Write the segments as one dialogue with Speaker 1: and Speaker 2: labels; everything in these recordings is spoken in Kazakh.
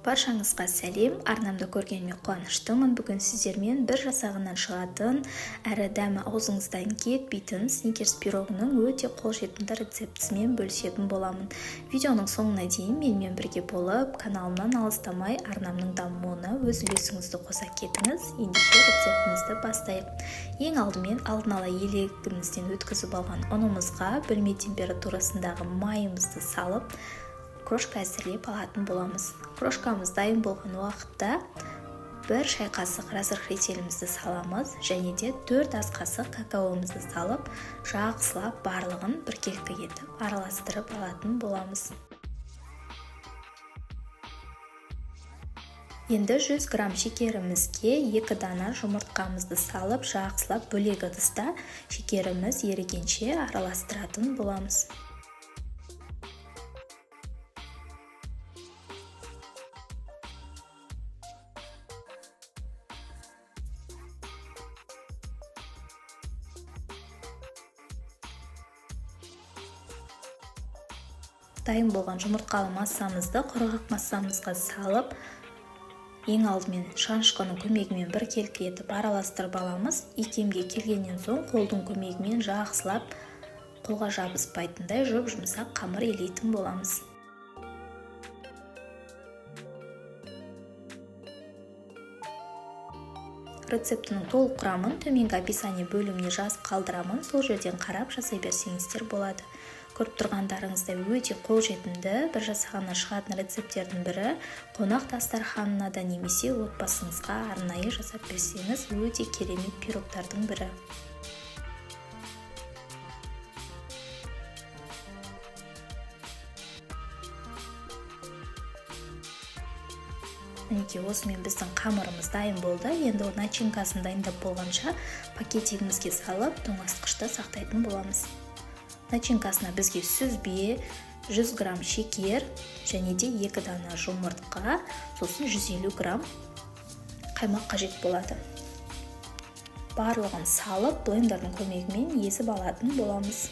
Speaker 1: Баршаңызға сәлем, арнамды көргеніме қуаныштымын. Бүгін сіздермен бір жасағаннан шығатын, әрі дәмі аузыңыздан кетпейтін сникерс пирогының өте қолжетімді рецептісімен бөлісетін боламын. Видеоның соңына дейін менімен бірге болып, каналымнан алыстамай, арнамның дамуына өз үлесіңізді қоса кетіңіз. Ендеше рецептімізді бастайық. Ең алдымен алдын ала елегімізден өткізіп алған ұнымызға бөлме температурасындағы майымызды салып, крошка әзірлеп алатын боламыз. Крошкамыз дайын болған уақытта бір шай қасық разрыхлителімізді саламыз және де 4 ас қасық какаомызды салып, жақсылап барлығын біркелкі етіп араластырып алатын боламыз. Енді 100 грамм шекерімізге 2 дана жұмыртқамызды салып, жақсылап бөлек ыдыста шекеріміз ерігенше араластыратын боламыз. Дайын болған жұмыртқалы массамызды құрғақ массамызға салып, ең алдымен шанышқының көмегімен біркелкі етіп араластырып аламыз. Икемге келгеннен соң қолдың көмегімен жақсылап қолға жабыспайтындай жұп-жұмсақ қамыр илейтін боламыз. Рецептінің толық құрамын төменгі описание бөліміне жазып қалдырамын, сол жерден қарап жасай берсеңіздер болады. Көріп тұрғандарыңыздай өте қолжетімді, бір жасағаннан шығатын рецепттердің бірі. Қонақ дастарханына да немесе отбасыңызға арнайы жасап берсеңіз өте керемет пирогтардың бірі. Мінекей, осымен біздің қамырымыз дайын болды. Енді начинкасын дайындап болғанша пакетигімізге салып, тоңазытқышта сақтайтын боламыз. Начинкасына бізге сүзбе, 100 грамм шекер және де 2 дана жұмыртқа, сосын 150 грамм қаймақ қажет болады. Барлығын салып, блендердің көмегімен езіп алатын боламыз.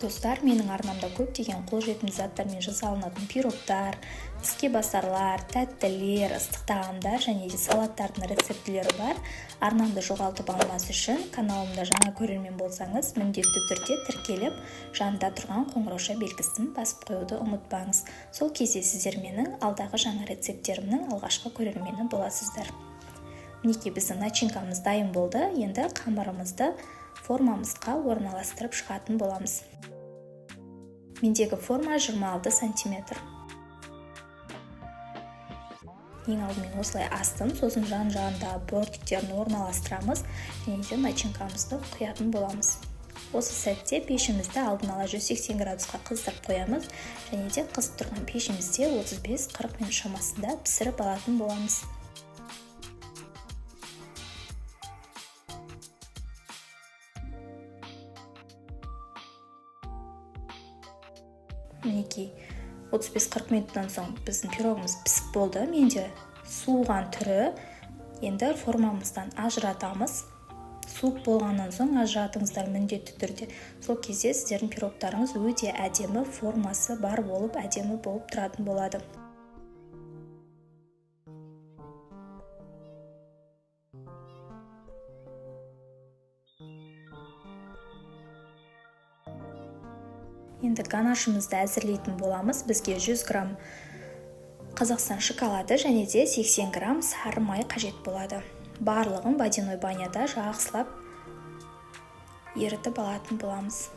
Speaker 1: Достар, менің арнамда көптеген қолжетімді заттармен жасалынатын пирогтар, іске басарлар, тәттілер, ыстық тағамдар және де салаттардың рецептілері бар. Арнамды жоғалтып алмас үшін каналымда жаңа көрермен болсаңыз, міндетті түрде тіркеліп, жанында тұрған қоңырауша белгісін басып қоюды ұмытпаңыз. Сол кезде сіздер менің алдағы жаңа рецепттерімнің алғашқы көрермені боласыздар. Мінекей, біздің начинкамыз дайын болды. Енді қамырымызды формамызға орналастырып шығатын боламыз. Мендегі форма 26 сантиметр. Ең алдымен осылай астын, сосын жан-жағындағы бортиктерін орналастырамыз және де начинкамызды құятын боламыз. Осы сәтте пешімізді алдын ала 180 градусқа қыздырып қоямыз және де қызып тұрған пешімізде 35-40 минут шамасында пісіріп алатын боламыз. Мінекей, 35-40 минуттан соң біздің пирогымыз пісіп болды. Менде суыған түрі. Енді формамыздан ажыратамыз. Суық болғаннан соң ажыратыңыздар міндетті түрде. Сол кезде сіздердің пирогтарыңыз өте әдемі формасы бар болып, әдемі болып тұратын болады. Енді ганашымызды әзірлейтін боламыз. Бізге 100 грамм Қазақстан шоколады және де 80 грамм сары май қажет болады. Барлығын водяной баняда жақсылап ерітіп алатын боламыз.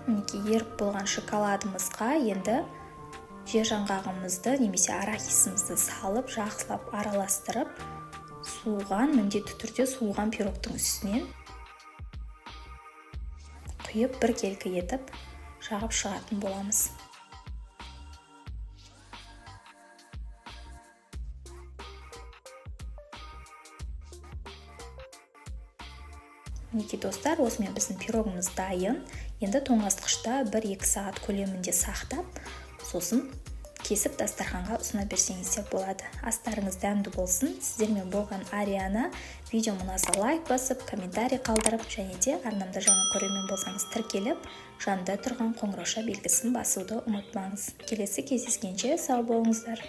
Speaker 1: Мінекей, еріп болған шоколадымызға енді жер жаңғағымызды немесе арахисімізді салып, жақсылап араластырып, суыған, міндетті түрде суыған пирогтың үстінен құйып, біркелкі етіп жағып шығатын боламыз. Мінекей, достар, осымен біздің пирогымыз дайын. Енді тоңазытқышта 1-2 сағат көлемінде сақтап, сосын Кесіп, дастарханға ұсына берсеңіз де болады. Астарыңыз дәмді болсын! Сіздермен болған Ариана. Видеом ұнаса, лайк басып, комментарий қалдырып және де арнамда жаңа көрермен болсаңыз, тіркеліп, жанында тұрған қоңырауша белгісін басуды ұмытпаңыз. Келесі кездескенше сау болыңыздар!